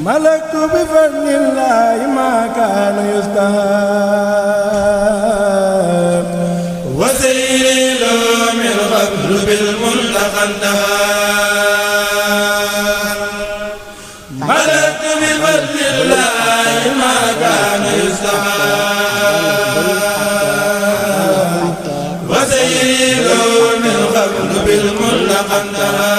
ملكت بفضل الله ما كان يستهاب وسيري له من قبل بالمنتقى انتهى ملكت بفضل الله ما كان يستهاب وسيري له من قبل بالمنتقى انتهى.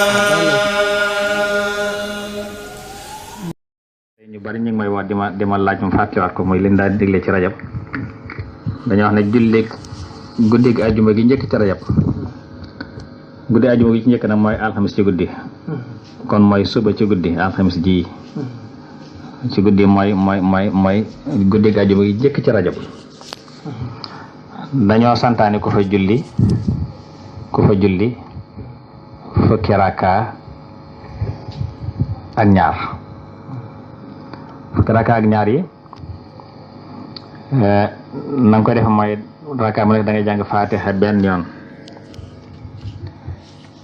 ñu bari ñu ngi may wax di ma laaj mu fàttewaat ko mooy leen daal di digle ci rajab dañoo wax ne julleeg guddig ajjuma gi njëkk ci rajab guddi ajjuma gi ci njëkk nag mooy alxamis ci guddi kon mooy suba ci guddi alxamis ji ci guddi mooy guddig ajjuma gi njëkk ci rajab dañoo santaane ku fa julli fukki rakka ak ñaar raka ak ñaar yi na nga koy def mooy raka mu nekk da ngay jàng fatiha benn yoon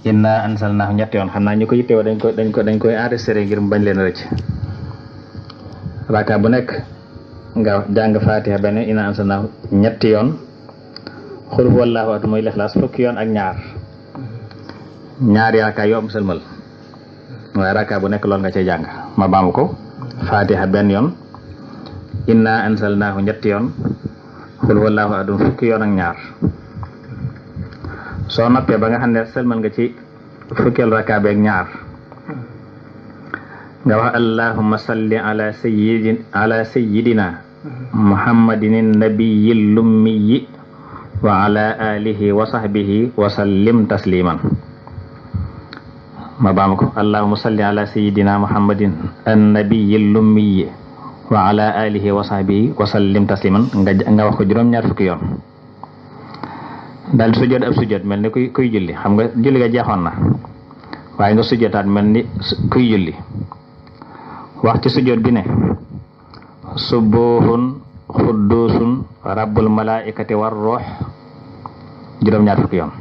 inna ansalnahu ñetti yoon xam naa ñu ko yittewoo dañ koy enregistré ngir mu bañ leen rëcc raka bu nekk nga jàng fatiha benn yoon inna ansalnahu ñetti yoon xul huwallahu ahad muy lixlaas fukki yoon ak ñaari raka yoo am sëlmal waaye raka bu nekk loolu nga cay jàng ma baamu ko fatiha benn yoon inna ansalnaahu ñetti yoon xul huwallaahu ahad fukki yoon ak ñaar soo noppee ba nga xam ne sëlmal nga ci fukkeel rakka beeg ñaar nga wax allahumma salli ala sayyidina muhammadin nabiyil lummiyi wa ala alihi wa sahbihi wa sallim tasliman ma baam ko allahumma salli ala sayyidina muhammadin annabiyil lummiyi wa ala alihi wa sahbihi wa sallim tasliman nga wax ko juróom-ñaar fukki yoon daal di sujjóot ab sujjóot mel ni kuy julli xam nga julli ga jeexoon na waaye nga sujjóotaat mel ni kuy julli wax ci sujjóot bi ne subuhun xuddusun rabbul malaikati war ruux juróom-ñaar fukki yoon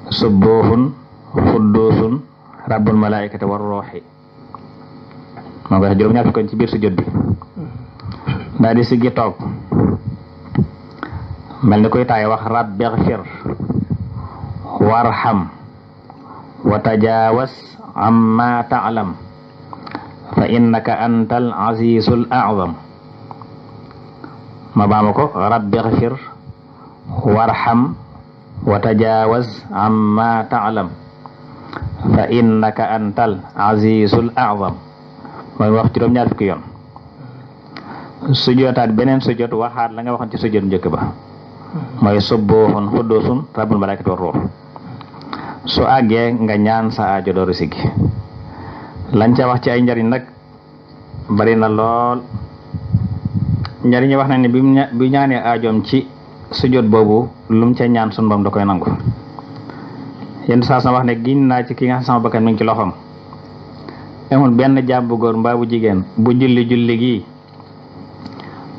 subuhun xudduusun rabbul malaayikati war ruuxi moo koy juróom-ñaar fukki ci biir sujjóot bi daal di siggi toog mel ni koy taay wax rabbi xfir warham wa tajaawas amma taalam fa innaka antal azizul a'zam ma baama ko rabbi xfir warham wa tajaawaz amma taalam fa innaka antal azizul a'zam mooy wax juróom-ñaar fukki yoon sujjootaat beneen sujjoot waxaat la nga waxoon ci sujjoot njëkk ba mooy subuhun xuddusun rabbul malaikati war ruux su àggee nga ñaan sa aajo dooru siggi lañ ca wax ci ay njariñ nag bari na lool njariñ wax na ne bi ñaanee aajoom ci sujjóot boobu lum ca ñaan sun borom da koy nangu yenn saa sa wax ne giñ naa ci ki nga xam sama bakkan mi ngi ci loxoom amul benn jaam bu góor mbaa bu jigéen bu julli gi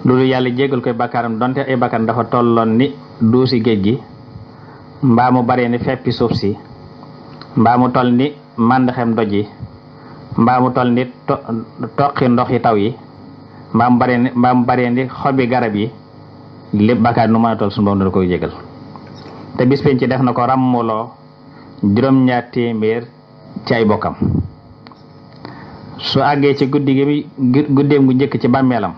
loolu yàlla jéggal koy bakkaaram donte ay bakkan dafa tolloon ni duusi géej gi mbaa mu baree ni feppi suuf si mbaa mu toll ni màndaxem doj yi mbaa mu toll ni toqi ndox yi taw yi mbaa mu baree ni xobi garab yi lépp bakkaar nu mën a toll suñu borom dana koy jégal te bis penc ci def na ko ràmmuloo juróom-ñaar téeméer ci ay bokkam su àggee ci guddeem gu njëkk ci bàmmeelam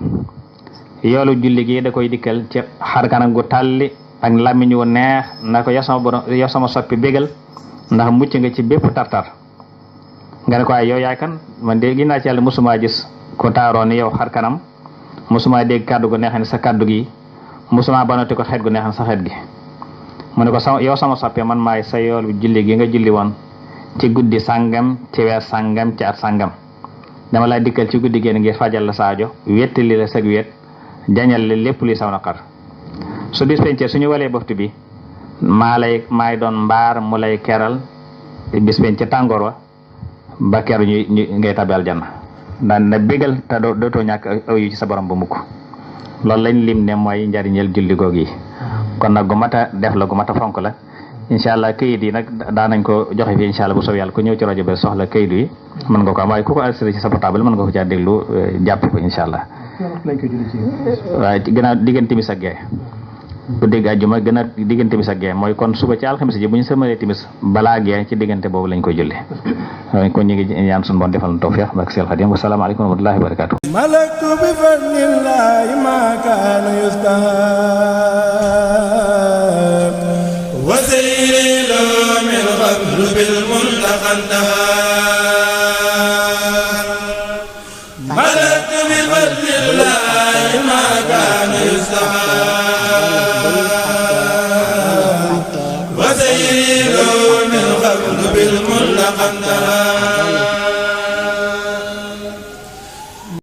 yoolu julli gi da koy dikkal ci xarkanam gu tàlli ak làmmiñ wu neex na ko yow sama soppi bégal ndax mucc nga ci bépp tartar nga ne ko ay yow yaay kan man de ginnaaw ci yàlla mosuma gis ko taaroo ni yow xarkanam mosuma dégg kàddu gu neex ni sa kàddu gi musuma banati ko xeet gu neexan sa xeet gi mu ne ko yow sama soppe man maay sa yoolu julli gi nga julli woon ci guddi sàngam ci weer sàngam ci at sàngam dama lay dikkal ci guddi génn ngir fajal la saajo wettali la sag wet jañal la lépp luy saw na xar su bis pencee suñu walee boftu bi maay doon mbaar mu lay keral bis pencee tàngoor wa ba keru ñu ngay tabi aljanna daan na bégal te dootoo ñàkk aw yu ci sa borom ba mukk loolu lañ lim ne mooy njariñel julli goog yi kon nag gu mat a def la gu mat a fonk la incha allah kayit yi nag daanañ ko joxe fi incha allah bu soob yàlla ku ñëw ci rajo bi soxla kayit yi mën nga ko am waaye ku ko enregistré ci sa portable mën nga ko caa déglu jàpp ko incha allah. waaye gën a diggante timis ak gee bu dégg àjjuma gën a diggante timis ak gee mooy kon suba ci alxames ji bu ñu sëmalee timis balaa gee ci diggante boobu lañ koy julli kon ñu ngi ñaan suñu bon defal na tawfiq barke Seex Xaadim wa salaamu aleykum wa rahmatullahi wa barakaatu. malaktu bi fadlillahi ma kaana yustahab wa sayyidu min qabl bil muntaqa malaktu bi fadlillahi ma kaana yustahab wa sayyidu min qabl bil muntaqa